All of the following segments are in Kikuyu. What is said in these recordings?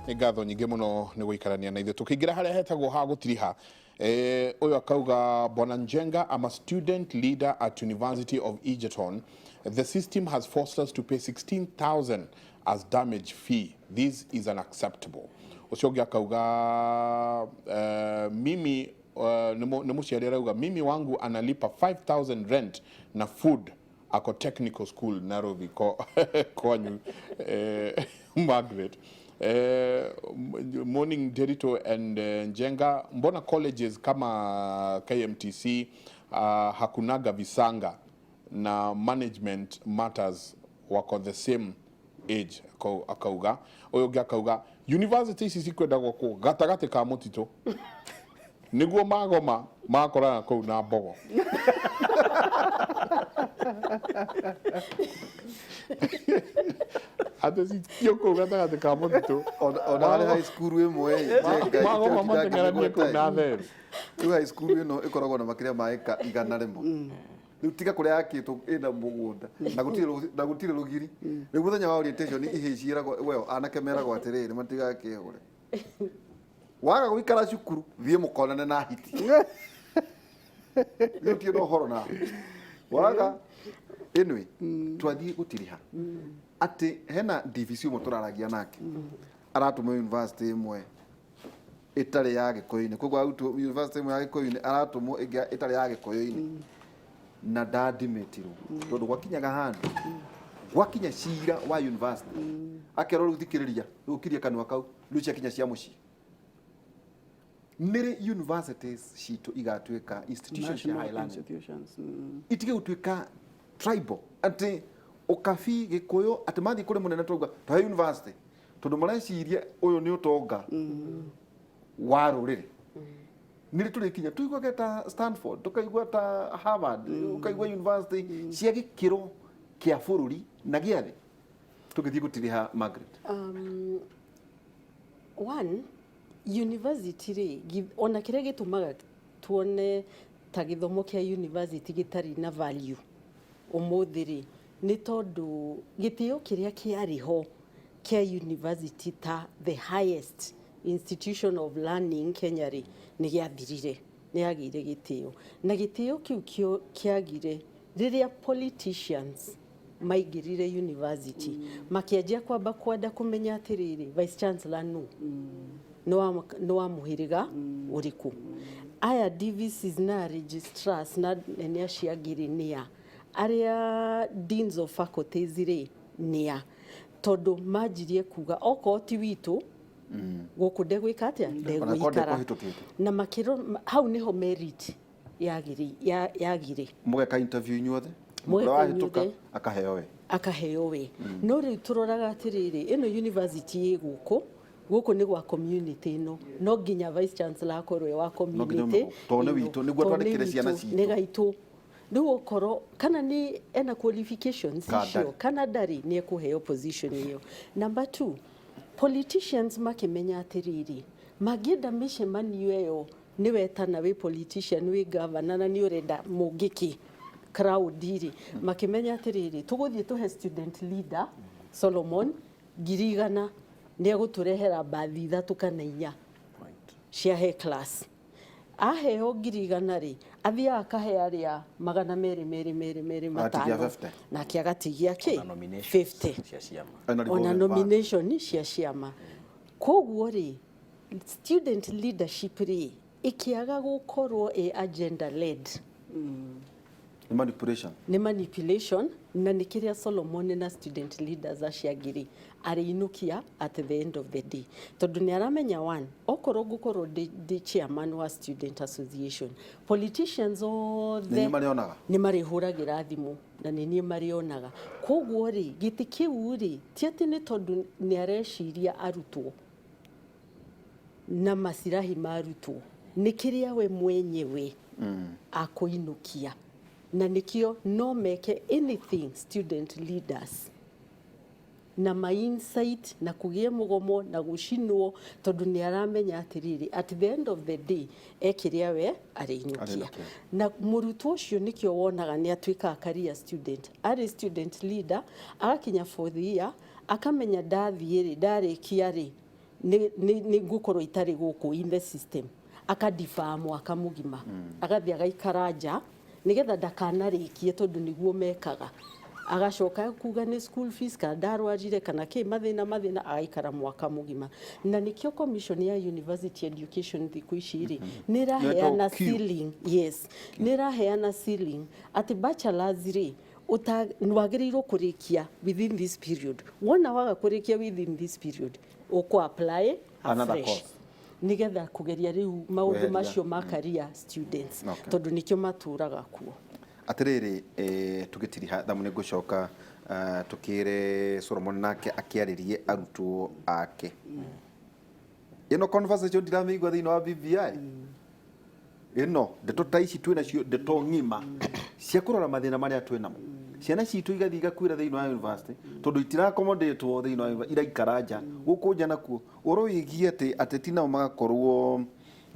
Nĩ ngatho nyingĩ mũno nĩ gũikarania na ithuĩ. Tũkĩingĩra harĩa hetagwo ha gũtiriha, ũyũ akauga, Bwana Njenga, I'm a student leader at University of Egerton. The system has forced us to pay 16,000 as damage fee. This is unacceptable. Ũcio ũngĩ akauga, mimi nĩ mũciari arauga, mimi wangu analipa 5000 rent na food, ako technical school Nairobi kwanyu. Margaret, morning Derito and Njenga, mbona colleges kama KMTC hakunaga visanga na management matters wako the same age? Akauga ũyũ ũngĩ akauga university ici cikwenda gwakwo gatagatĩ ka mũtitũ nĩguo magoma makorana kũu na mbogo. Atĩ cikio kũu gatagatĩ ka mũtitũ. Ona harĩ high school ĩmwe ĩ, Njenga, magoma itĩrĩ mateng'eranie kũu na therũ. Rĩu high school ĩno ĩkoragwo na makĩria ma ĩka 100. Rĩu tiga kũrĩa yakĩtwo ĩna mũgũnda na gũtirĩ rũgiri. Rĩu mũthenya wa orientation ihĩ ciĩragwo, well, anake meragwo atĩrĩrĩ, matigakĩhũre, waga gũikara cukuru thiĩ mũkonane na hiti. Rĩu tiĩ na ũhoro na waga. Anyway, twathiĩ gũtiriha atĩ hena DVC ũmwe tũraragia nake aratũmwo university ĩmwe ĩtarĩ ya gĩkũyũ-inĩ. Koguo arutwo university ĩmwe ya gĩkũyũ-inĩ, aratũmwo ĩngĩ ĩtarĩ ya gĩkũyũ-inĩ na ndandimĩtirwo tondũ gwakinyaga handũ gwakinya cira wa university akerwo, rĩu thikĩrĩria, rĩu kiria kanua kau, rĩu ciakinya cia mũciĩ. Nĩrĩ universities citũ igatuĩka institutions cia national high learning institutions. Itige gũtuĩka tribal, atĩ ũkabi, gĩkũyũ, atĩ mathiĩ kũrĩ mũnene twauga twahe university tondũ mareciria ũyũ nĩ ũtonga wa rũrĩrĩ. Nĩrĩ tũrĩkinya tũiguage ta Stanford, tũkaigua ta Harvard, ũkaigua university cia gĩkĩro kĩa bũrũri na gĩa thĩ? Tũgĩthiĩ gũtiriha, Margaret. One university rĩ, ona kĩrĩa gĩtũmaga tuone ta gĩthomo kĩa university gĩtarĩ na value ũmũthĩ rĩ, nĩ tondũ gĩtĩo kĩrĩa kĩarĩ ho kĩa university ta the highest institution of learning Kenya rĩ, nĩ gĩathirire. Nĩ yagĩire gĩtĩo, na gĩtĩo kĩu kĩagire rĩrĩa politicians maingĩrire university, makĩanjia kwamba kwenda kũmenya atĩrĩrĩ, vice chancellor nũ, nĩ wa mũhĩrĩga ũrĩkũ, aya DVCs na registrars na nene acio angĩ rĩ, nĩa arĩa deans of faculties rĩ, nĩa, tondũ manjirie kuga okorwo ti witũ gũkũ ndegwĩka atĩa, Ona korwo ndegũikara. Ndekũhĩtũkĩte. Na makĩro hau nĩho merit yagire. Mũgeka interview inyuothe. Mũgeka ũrĩa wahĩtũka inyuothe. Akaheo we. Akaheo we. No rĩu tũroraga atĩrĩrĩ, ĩno university ĩ gũkũ, gũkũ nĩ gwa community ĩno, no nginya vice chancellor akorwo e wa nginya community ume gũkũ. Tondũ nĩ ĩno. witũ, nĩguo Tondũ nĩ twandĩkĩre ciana witũ, citũ. Nĩ gaitũ. Rĩu okorwo kana nĩ ena qualifications Kana icio ndarĩ. Kana ndarĩ, nĩ ekũheo position ĩyo. Number two, politicians makĩmenya atĩrĩrĩ, mangĩenda mĩcemanio ĩyo nĩ wetana wĩ politician, wĩ governor, na nĩ ũrenda mũngĩkĩ crowd rĩ, makĩmenya atĩrĩrĩ, tũgũthiĩ tũhe student leader Solomon 100,000, nĩ egũtũrehera mbathi ithatũ kana inya cia he class. Aheo 100,000 rĩ, athiaga akahe arĩa 200 merĩ merĩ merĩ Agatigia matano. 50. Nake agatigia kĩ? Ona nominations 50. Cia ciama. Ena ona revolving fund. Nomination cia ciama. Koguo rĩ, student leadership rĩ, ĩkĩaga gũkorwo ĩ agenda led. Nĩ manipulation. Nĩ manipulation, na nĩ kĩrĩa Solomon na student leaders acio angĩ rĩ arĩinũkia at the end of the day, tondũ nĩ aramenya one, okorwo ngũkorwo ndĩ chairman wa student association, politicians othe Nĩ marĩonaga. Nĩ marĩhũragĩra thimũ na nĩ niĩ marĩonaga. Koguo rĩ, gĩtĩ kĩu rĩ, ti atĩ nĩ tondũ nĩ areciria arutwo na masirahi ma arutwo, nĩ kĩrĩa we mwenyewe akũinũkia, na nĩkĩo no meke anything student leaders na ma insight na kũgĩe mũgomo na gũcinwo, tondũ nĩ aramenya atĩrĩrĩ, at the end of the day ekĩrĩa we arĩinũkia. Arĩinũkia. Na mũrutwo ũcio nĩkĩo wonaga nĩ atuĩkaga career student. Arĩ student leader, agakinya fourth year, akamenya ndathiĩ rĩ, ndarĩkia rĩ, Nĩ ngũkorwo itarĩ gũkũ in the system, akadiba mwaka mũgima, agathiĩ agaikara nja nĩgetha ndakanarĩkie, tondũ nĩguo mekaga. Agacoka kuga nĩ school fees kana ndarwarire kana kĩ, mathĩna, agaikara mwaka mũgima. Na nĩkĩo commission ya university education thikũ ici rĩ, nĩ ĩraheana Q. ceiling. Yes, nĩ ĩraheana ceiling atĩ bachelors rĩ, wagĩrĩirwo kũrĩkia within this period. Wona waga kũrĩkia within this period, ũkũ apply another afresh course. Nigetha kũgeria rĩu maũndũ Kweheria. macio ma career students, tondũ nĩkĩo matũraga kuo. Atiriri, tugitiriha thamu nĩ ngũcoka tukire Solomon nake akĩarĩrie arutwo ake. Ĩno conversation ndiramĩigua thĩinĩ wa BBI. Ĩno ndeto ta ici twĩ nacio, ndeto ng'ima cia kũrora mathĩna marĩa twĩ namo. Ciana citũ igathiĩ igakuĩra thĩinĩ wa university tondũ itirakomodĩtwo thĩinĩ wa university, iraikara nja gũkũ nja. Nakuo ũhoro wĩgiĩ atĩ ateti nao magakorwo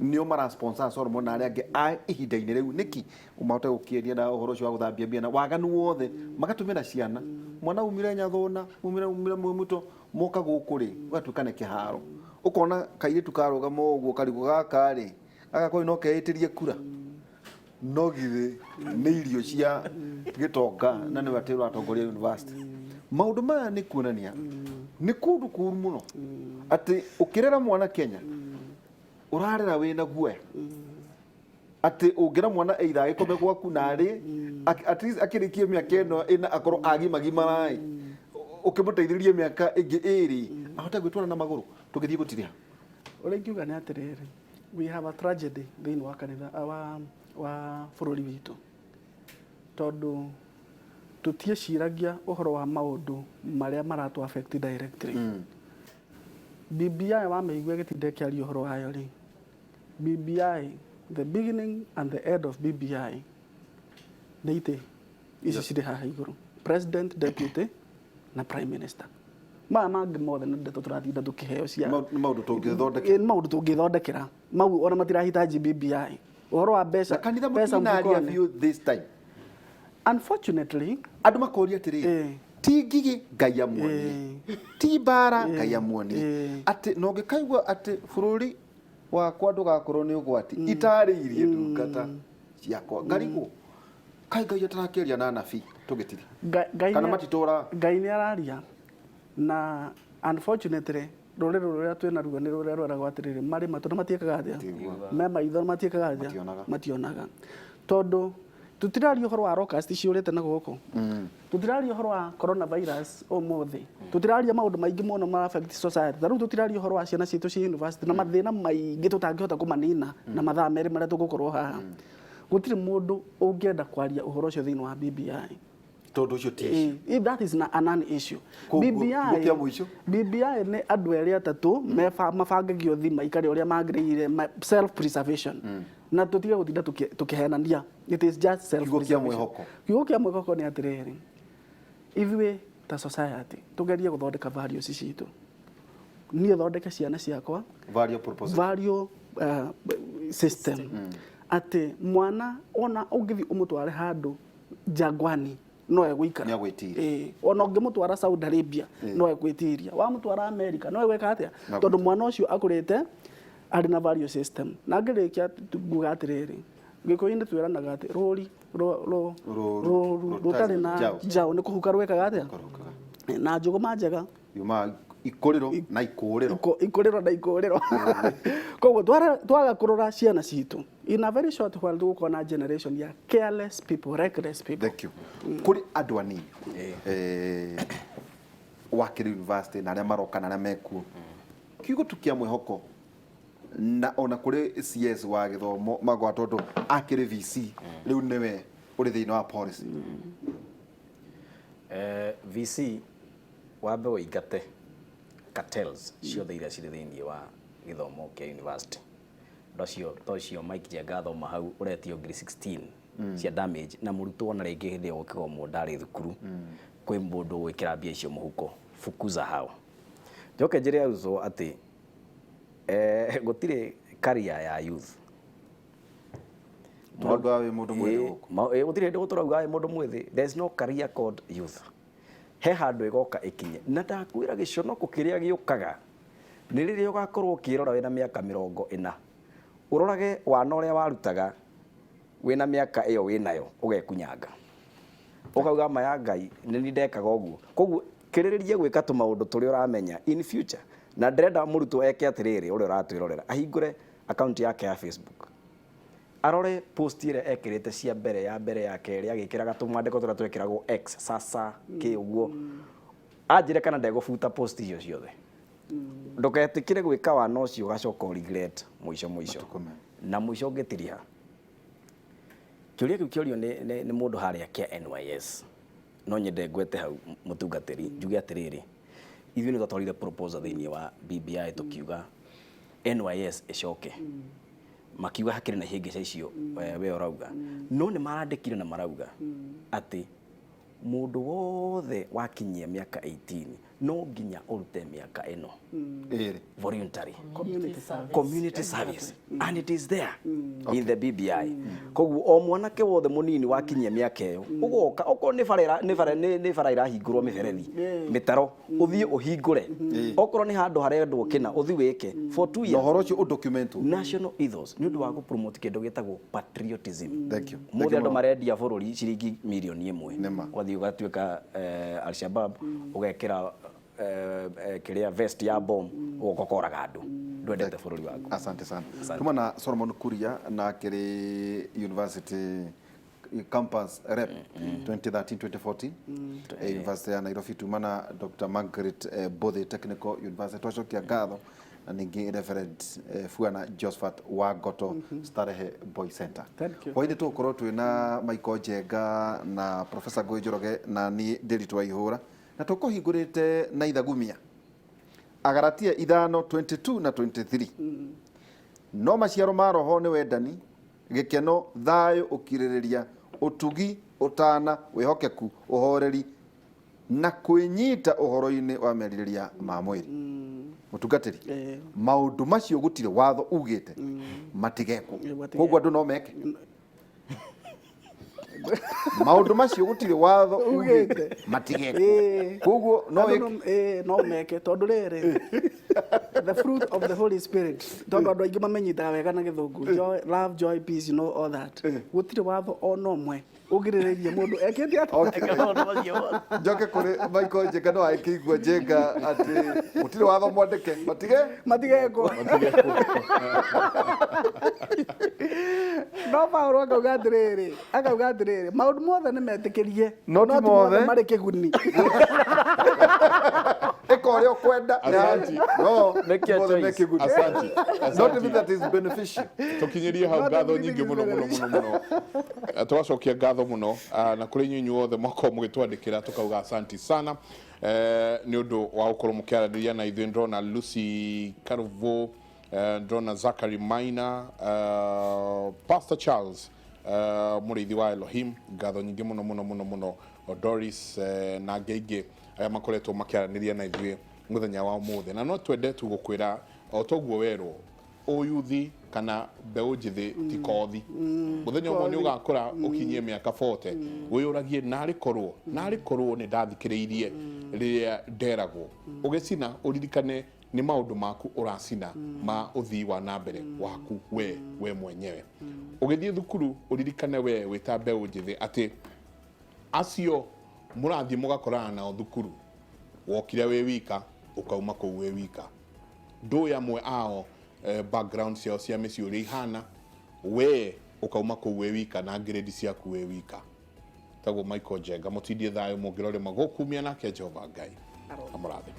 nĩo marasponsor Solomon na arĩa angĩ a ihinda-inĩ rĩu, nĩki mahote gũkĩeria na ũhoro ũcio wa gũthambia mbia na waganu wothe magatũmĩra ciana. Mwana umire Nyathũna, umire Mwĩmuto, moka gũkũ rĩ, ũgatuĩka nĩ kĩharo. Ũkona kairĩtu karũgama ũguo karigũ gaka rĩ, gagakorwo no keĩtĩrie kura, no githĩ nĩ irio cia gĩtonga na nĩwe atĩ ũratongoria university. Maũndũ maya nĩ kuonania nĩ kũndũ kũru mũno, atĩ ũkĩrera mwana Kenya ũrarera wĩna guoya atĩ ũngĩra mwana either agĩkome gwaku na arĩ at least akĩrĩkie mĩaka ĩno ĩna akorwo agimagimara ĩ, ũkĩmũteithĩrĩrie mĩaka ĩngĩ ĩrĩ ahote gwĩtwara na magũrũ. Tũgĩthiĩ gũtiriha. Ũrĩa ingiuga nĩ atĩrĩrĩ, we have a tragedy thĩinĩ wa kanitha wa bũrũri witũ, tondũ tũtiĩciragia ũhoro wa maũndũ marĩa maratũ affect directly. BBI wamĩigua ĩgĩtinda ĩkĩaria ũhoro wayo rĩ, BBI, the beginning and the end of BBI nĩ itĩ ici cirĩ haha igũrũ, president, deputy na prime minister. Maya mangĩ mothe nĩ ndeto tũratinda tũkĩheo cia nĩ maũndũ tũngĩthondeka. Ĩ, nĩ maũndũ tũngĩthondekera mau, ona matirahitaji BBI. Ũhoro wa mbeca, na kanitha mbeca mũtinaria mfukoni. Biũ this time. Unfortunately, andũ makoria atĩrĩrĩ, ti ngigĩ Ngai amuonie, ti mbara Ngai amuonie, atĩ na ũngĩkaigua atĩ bũrũri wakwa ndũgakorwo nĩ ũgwati itarĩirie ndungata ciakwa, ngarigwo kaĩ Ngai atarakĩaria na anabii tũgĩtiri Ngai kana matitũraga. Ngai nĩ araria na unfortunately rũrĩrĩ rũrĩa twĩ naruo nĩ rũrĩa rweragwo atĩrĩrĩ, marĩ matũ na matiĩkaga atĩa, me maitho na matiĩkaga atĩa? Mationaga. Mationaga, tondũ tũtiraria ũhoro wa locust ciũrĩte na gũkũ, tũtiraria ũhoro wa coronavirus ũmũthĩ, tũtiraria maũndũ maingĩ mũno ma affect society. Ta rĩu tũtiraria ũhoro wa ciana citũ ci university na mathĩna maingĩ tũtangĩhota kũmanina na mathaa merĩ marĩa tũgũkorwo haha. Gũtirĩ mũndũ ũngĩenda kwaria ũhoro ũcio thĩinĩ wa BBI. Tondũ ũcio ti issue. That is a non issue. Koguo, BBI kiugo kĩa mũico? BBI nĩ andũ erĩ atatũ mabangagio thi maikare ũrĩa magĩrĩire, self preservation, na tũtige gũtinda tũkĩhenania. It is just self Kiugo kĩa preservation. mwĩhoko. Kiugo kĩa mwĩhoko nĩ atĩrĩrĩ, ithuĩ ta society tũgerie gũthondeka values citũ. Niĩ thondeke ciana ciakwa Value proposition. Value system, atĩ mwana ona ũngĩthiĩ ũmũtware handũ Jangwani no egũikara. Nĩegwĩtiria. Ĩĩ, ona ũngĩmũtwara Saudi Arabia no egwĩtiria, wamũtwara America no egwĩka atĩa? No. Tondũ mwana ũcio akũrĩte arĩ na value system. Na ngĩrĩkia nguga atĩrĩrĩ, Gĩkũyũ-inĩ twĩranaga atĩ rũri Rũru rũru rũtarĩ na njaũ. njaũ nĩ kũhuka rwĩkaga atĩa? Kũhukaga. Na njũgũma njega yumaga ikũrĩro na ikũrĩro. Ikũrĩro na ikũrĩro. Koguo twaga kũrora ciana citũ, in a very short while tũgũkorwo na generation ya careless people, reckless people. Thank you. Kũrĩ andũ anini wakĩrĩ university na arĩa maroka na arĩa mekuo, kiugo tu kĩa mwĩhoko na ona kũrĩ CS wa gĩthomo magwa, tondũ akĩrĩ VC rĩu nĩwe ũrĩ thĩinĩ wa policy. VC wambe ũingate cartels ciothe iria cirĩ thĩinĩ wa gĩthomo kĩa university. Andũ acio to ũcio Mike Njenga thoma hau ũretio ngiri 16 cia damage na mũrutwo ona rĩngĩ hĩndĩ ĩyo gũkĩgomwo ndarĩ thukuru, kwĩ mũndũ ũgwĩkĩra mbia icio mũhuko. Fukuza hao. Njoke njĩre arutwo atĩ gũtirĩ career ya youth. Tũrauga wĩ mũndũ mwĩthĩ gũkũ. Gũtirĩ hĩndĩ gũtũrauga wĩ mũndũ mwĩthĩ. There is no career called youth. He handũ ĩgoka ĩkinye na ndakwĩra gĩconoko kĩrĩa gĩũkaga Nĩ rĩrĩa ũgakorwo ũkĩrora wĩna mĩaka 40, ũrorage wana ũrĩa warutaga wĩna mĩaka ĩyo wĩnayo, ũgekunyanga, ũkauga ma ya Ngai nĩ ni ndekaga ũguo. Koguo kĩrĩrĩrie gwĩka tũmaũndũ tũrĩa ũramenya in future. Na ndĩrenda mũrutwo eke atĩrĩrĩ, ũrĩa ũratwĩrorera ahingũre account yake ya Facebook, arore post ĩrĩa ekĩrĩte cia mbere, ya mbere, ya kerĩ, agĩkĩraga tũmwandĩko tũrĩa twekĩragwo x sasa kĩ ũguo, anjĩre kana ndegũbuta post icio ciothe. Ndũgetĩkĩre gwĩka wana ũcio ũgacoka ũ regret mũico mũico. Matukũ. Na mũico ũngĩtiriha kĩũria kĩu kĩorio nĩ mũndũ harĩa kĩa NYS, no nyende ngwete hau mũtungatĩri njuge atĩrĩrĩ, ithuĩ nĩ twatwarire proposal thĩinĩ wa BBI tũkiuga NYS ĩcoke, makiuga hakĩrĩ na ihĩngĩca icio we ũrauga, no nĩ marandĩkire na marauga atĩ mũndũ wothe wakinyia mĩaka 18 no nginya ũrute mĩaka ĩno ĩrĩ voluntary Community service. Community service, and it is there in the BBI. Koguo o mwanake wothe munini wakinyia mĩaka ĩyo, ũgoka okorwo nĩ bara nĩ bara nĩ bara irahingũrwo, mĩberethi, mĩtaro, ũthiĩ ũhingũre, okorwo nĩ handũ harendwo kĩna, ũthiĩ wĩke for 2 na years. Ũhoro ũcio ũdocumentwo. National ethos, nĩ ũndũ wa gũpromote kĩndũ gĩtagwo patriotism. Thank you. Thank Mũthĩ you andũ mũno. marendia bũrũri ciringi mirioni 1. Nĩma. Ũgathiĩ ũgatuĩka Alshabab, ũgekĩra kĩrĩa vest ya bomb, ũgoka ũkoraga andũ, ndwendete bũrũri waku. Asante sana. Asante. Tuma na Solomon Kuria na kiri University campus rep 2013 2014, University ya Nairobi. Tuma na Dr. Margaret Bothe, Technical University. Twacokia ngatho na ningĩ Reverend Fuana Josephat wa Goto, Starehe Boy Center. Thank you. Hwainĩ tũgũkorwo twĩna Michael Njenga na Professor Ngũĩ Njoroge na niĩ Ndĩritũ wa Ihũra, na tũkũhingũrĩte na ithagumia Agaratia 5:22 na 23: no maciaro ma Roho nĩ wendani, gĩkeno, thayũ, ũkirĩrĩria, ũtugi, ũtana, wĩhokeku, ũhoreri na kwĩnyita ũhoro-inĩ wa merirĩria ma mwĩrĩ. Mũtungatĩri, maũndũ macio gũtirĩ watho ugĩte matigekwo. Matigekwo. Koguo andũ no meke maũndũ macio, gũtirĩ watho ugĩte matigekwo. Koguo no Andũ wĩke. No meke, tondũ rĩrĩ, the fruit of the Holy Spirit, tondũ andũ aingĩ mamenyitaga wega na Gĩthũngũ, joy, love, joy, peace, you know all that. Gũtirĩ watho ona ũmwe ũgirĩrĩirie mũndũ ekĩte atĩa. Njoke kũrĩ Michael Njenga, no agĩkĩigua Njenga atĩ gũtirĩ watho mwandĩke matige Matigekwo. No Paulo akauga atĩrĩrĩ, maũndũ mothe nĩ metĩkĩrie, No ti ti mothe mothe. marĩ kĩguni. Ĩka ũrĩa ũkwenda. Asante. No Make your mothe me choice. kĩguni. Asante. Not Asante. even that is beneficial. Tukinyirie hau, ngatho nyingĩ mũno mũno mũno mũno. Tũgacokia ngatho mũno na kũrĩ inyuĩ inyuothe mwakorwo mũgĩtwandĩkĩra, tũkauga asanti sana nĩ ũndũ wa gũkorwo mũkĩaranĩria na ithuĩ. Ndĩrona Lucy Karuvo, ndĩrona Zachary Maina, Pastor Charles, mũrĩithi wa Elohim, ngatho nyingĩ mũno mũno mũno mũno. Doris na angĩ aingĩ arĩa makoretwo makĩaranĩria na ithuĩ mũthenya wa ũmũthĩ. Na no twende tu gũkwĩra o toguo werwo, ũyuthi kana mbeũ njĩthĩ ti kothi. Mũthenya ũmwe nĩ ũgakũra ũkinyie mĩaka 40, wĩyũragie, narĩ korwo nĩ ndathikĩrĩirie rĩrĩa nderagwo. Ũgĩcina, ũririkane nĩ maũndũ maku ũracina ma ũthii wa na mbere waku we mwenyewe. Ũgĩthiĩ thukuru, ũririkane we wĩta mbeũ njĩthĩ atĩ acio mũrathiĩ mũgakorana nao thukuru, wokire wĩ wika, ũkauma kũu wĩ wika. Ndũĩ amwe ao background ciao cia mĩciĩ ũrĩa ihana. We ũkauma kũu wĩ wika na grade ciaku wĩ wika. Tagwo Michael Njenga, mũtindie thayũ mũngĩrorĩma gũkumia nake Jehova Ngai amũrathime.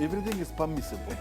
Everything is permissible.